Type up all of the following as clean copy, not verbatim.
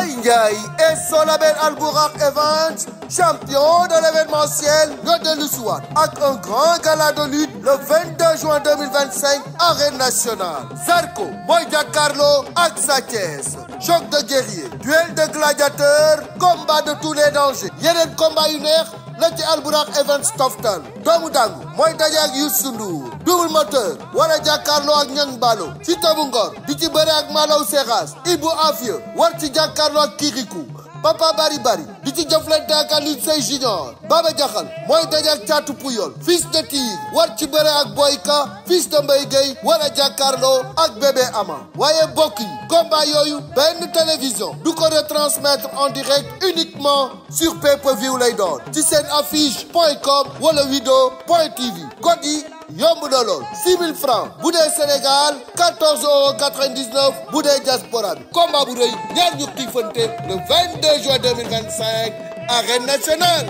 Mbaye Ndiaye et son label Albourakh Events, champion de l'événementiel, ñoo dellu si waat ak un grand gala de lutte le 22 juin 2025 arène nationale. Zarko mooy jàkkaarloo ak Sa Thiès, choc de guerrier, duel de gladiateurs, combat de tous les dangers. yeneen combat yu neex la ci Albourakh Events toftal. doomu dangu mooy daje ak Youssou Ndour, double moteur wala jàkkaarloo ak Niang Ballo. Siteu bu Ngor di ci bëre ak Malaw Seras. Ibou Afia war ci jàkkaarloo ak Kirikou. Papa Bari Bari di ci jëflante ak Alioune Seye Junior. Baba Jaxal mooy daje ak Thiatou Pouyol. Fils de Tigre war ci bëre ak Boyka. Fils de Mbaye Gueye wala jàkkaarloo ak Bébé Ama. waaye bokk yi combat yooyu benn télévision du ko retransmettre en direct uniquement sur pay-per-view lay doon ci seen affiche.com wala wido.tv. code yi yomb na lool 6 000 francs bu dee Sénégal 14,99 € bu dee diaspora bi. combat bu rëy ñaar ñu xiifante le 22 juin 2025 arène nationale.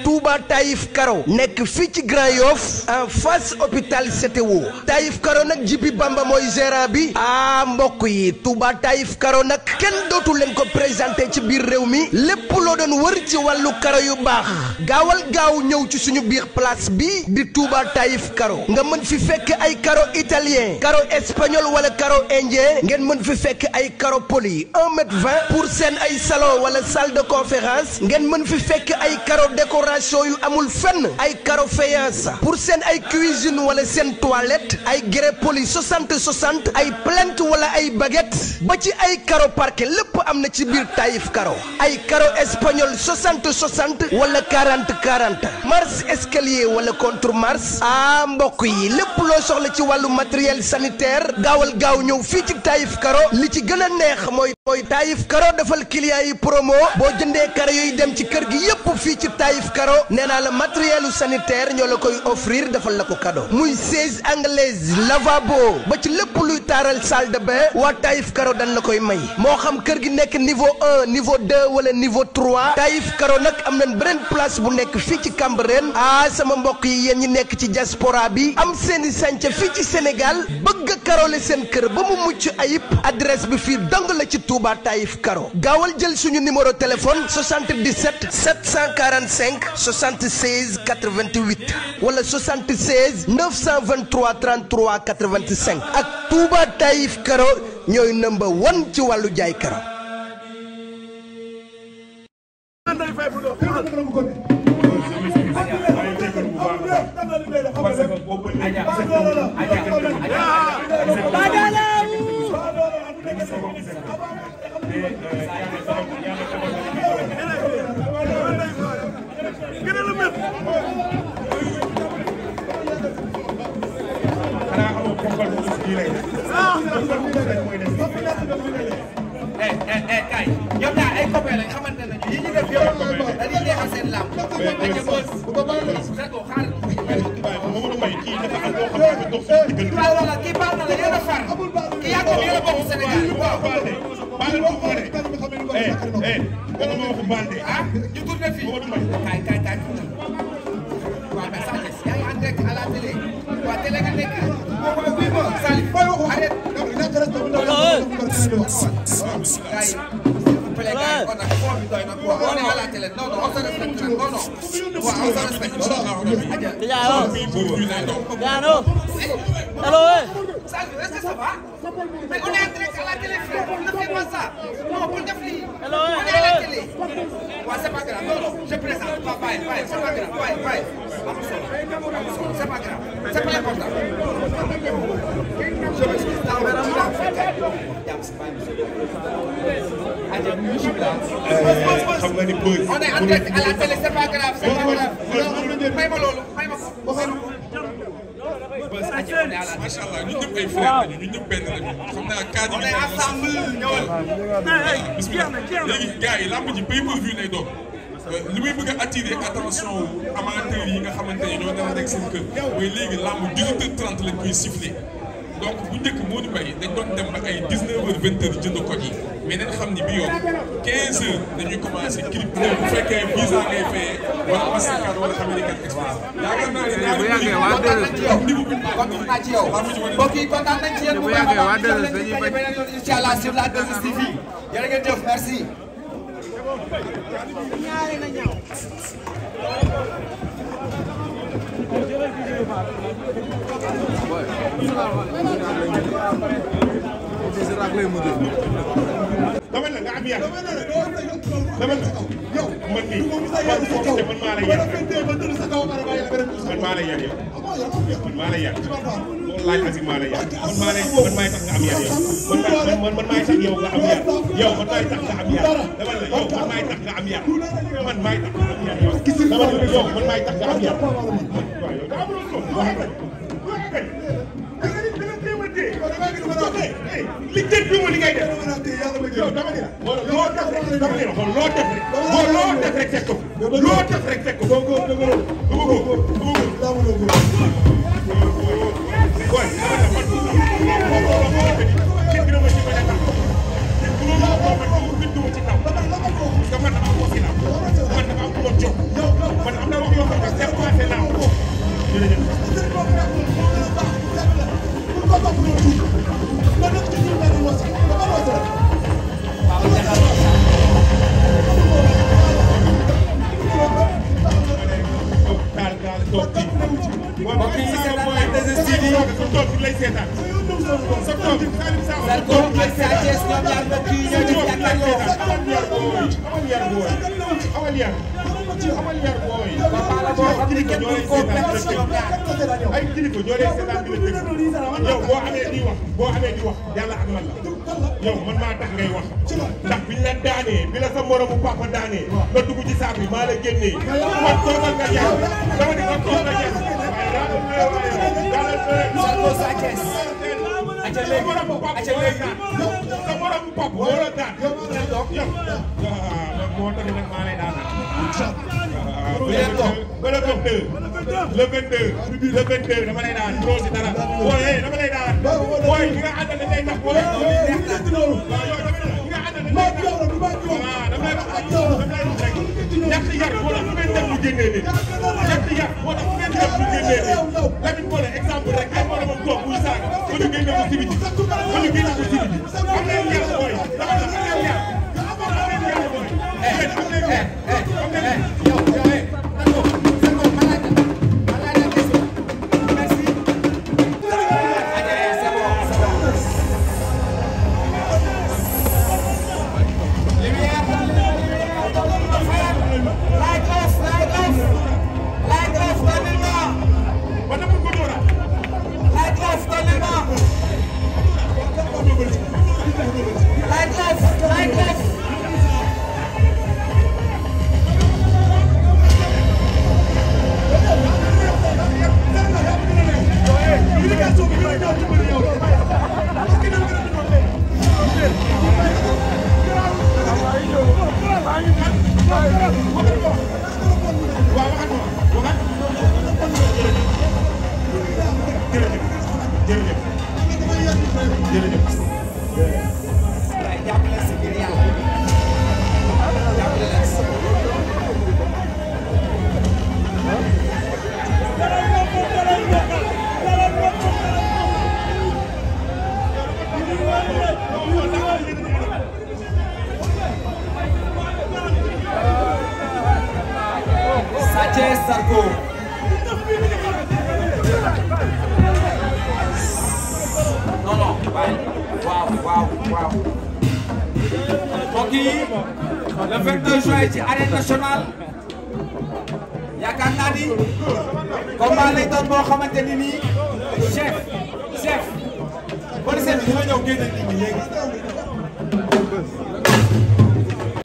Touba Taïf Karo nekk fii ci Grand Yoff en face hôpital CTO. Taïf Karo nag Jibi Bamba mooy gérant bi. mbokk yi Touba Taïf Karo nag kenn dootu leen ko présenté ci biir réew mi lépp loo doon wër ci wàllu karo yu baax gaawal gaaw ñëw ci suñu biir place bi di Touba Taïf Karo. nga mën fi fekk ay karo italien, karo espagnol wala karo indien. ngeen mën fi fekk ay karo poli 1,20 m pour seen ay salon wala salle de conférence. ngeen mën fi fekk ay karo décoration yu amul fenn, ay karo faïence pour seen ay cuisine wala seen toilette. ay grès poli 60 ay plinthe wala ay baguette ba ci ay karo parquet lépp am na ci biir Taïf Karo. ay karo espagnol 60 wala 40 marche escalier wala contre marche. mbokk yi lépp loo soxla ci wàllu matériel sanitaire gaawal gaaw ñëw fii ci Taïf Karo. li ci gën a neex mooy Taïf Karo defal client yi promo boo jëndee karo yooyu dem ci kër gi yépp fii ci Taïf Karo. nee naa la matériel sanitaire ñoo la koy offrir defal la ko cadeau. muy chaise anglaise, lavabo ba ci lépp luy taaral salle de bain waa Taïf Karo dañ la koy may. moo xam kër gi nekk niveau 1 niveau 2 wala niveau 3 Taïf Karo nag am nañ beneen place bu nekk fii ci Cambérène. sama mbokk yi yéen ñi nekk ci diaspora bi am seeni sànca fii ci Sénégal bëgg a karole seen kër ba mu mucc ayib adresse bi fii dong la ci Touba Taïf Karo. gaawal jël suñu numéro téléphone 77 745 76 88 wala 76 923 33 85 ak Touba Taïf Karo ñooy number 1 ci wàllu jaay karo. kay ñoom ñaar ay copains lañ xamante nañu yi ñu def yow dañuy neexal seen lamb dañu bës Zarko xaar Mamadou Mbaye kii dafa am loo xam ne dox suñu diggante wala kii baal na la yéen a far kii yaa ko yéen a bokk Sénégal waaw baal ko ko de bokk ma waxu bande ñu tourné fii Mamadou Mbaye kay waaw mais sax yaa ngi en direct à la télé waa télé nga nekk bii ba Salif arrête est-ce que ça va? Mais on est en direct à la télé, frère. Ne fais pas ça. Non, pour le défi. On est à la télé. Ouais, c'est pas grave. Non, je présente. Bye, c'est pas grave. Bye. C'est pas grave. C'est pas important. Je m'excuse. On est en direct à la télé, c'est pas grave. C'est pas grave. Fais-moi lolo. macha allah ñun ñëpp ay frères lañu ñun ñëpp benn lañu xam naa cadre on est ensemble ñëwal. bismillah léegi gars yi lamb ji pay-per-view lay doon li muy bëgg a attirer attention amateurs yi nga xamante ne ñoo dara rek seen kër mooy léegi lamb 18h30 lañ koy siffler donc bu njëkk Modou Mbaye dañ doon dem ba ay 19h 20h jënd ko ji mais nañ xam ni bi yoon 15h dañuy commencé clip bu fekkee visa ngay fayee wala Mastercard wala American Express. yaakaar naa ne bu yàggee waa kontaan naa ci yow mbokk yi kontaan nañ ci yéen bu baax a baax ñu leen di bañ beneen yoon incha allah sur la 2STV jërë ngeen jëf merci. dama ne nga am yar dama ne yow man mii man foofu te man maa lay yar man maa lay yar yow man maa lay yar laaj asi maa lay yar man maay tax nga am yar yow man maay tax yow nga am yar yow man maay tax nga am yar dama ne yow man maay tax nga am yar man maay tax nga am yar yow dama ne yow man maay tax nga am yar waaw yow daa amul li jënd bi mu li ngay def yow dama ne la loo def rek dama ne la xool loo def rek loo def rek fekk ko loo def rek fekk ko ay kilifa ñoo lay seetaan bi la dëgg yow boo amee di wax yàlla ak man la yow man maa tax ngay wax ndax biñ la daanee bi la sa moromu papa daanee nga dugg ci saako yi maa la génnee man toogal nga jaar dama ne man toogal nga jaar sa moromu papa moo la daan yow moo tax nag maa lay daan le 22 dama lay daan bro si dara booy dama lay daan booy ñi nga àndal dañ lay tax booy waaw yow dama ne ñi nga àndal dañ lay tax waaw dama lay wax rek ñàkk yar moo tax fu ngeen def ñu génnee nit ñàkk yar moo tax fu ngeen def ñu génnee nit Lamine Bollé exemple rek ay moromam toog muy saaga ba ñu génne ko si biti ba ñu génne ko si biti am leen yar booy dama ne am leen yar booy am leen yar Zarko non waaw mbokk yi le 22 juin ci arène nationale yaakaar naa ni combat lay doon boo xamante ni nii chef boo di seet dina ñëw génne nit ñi léegi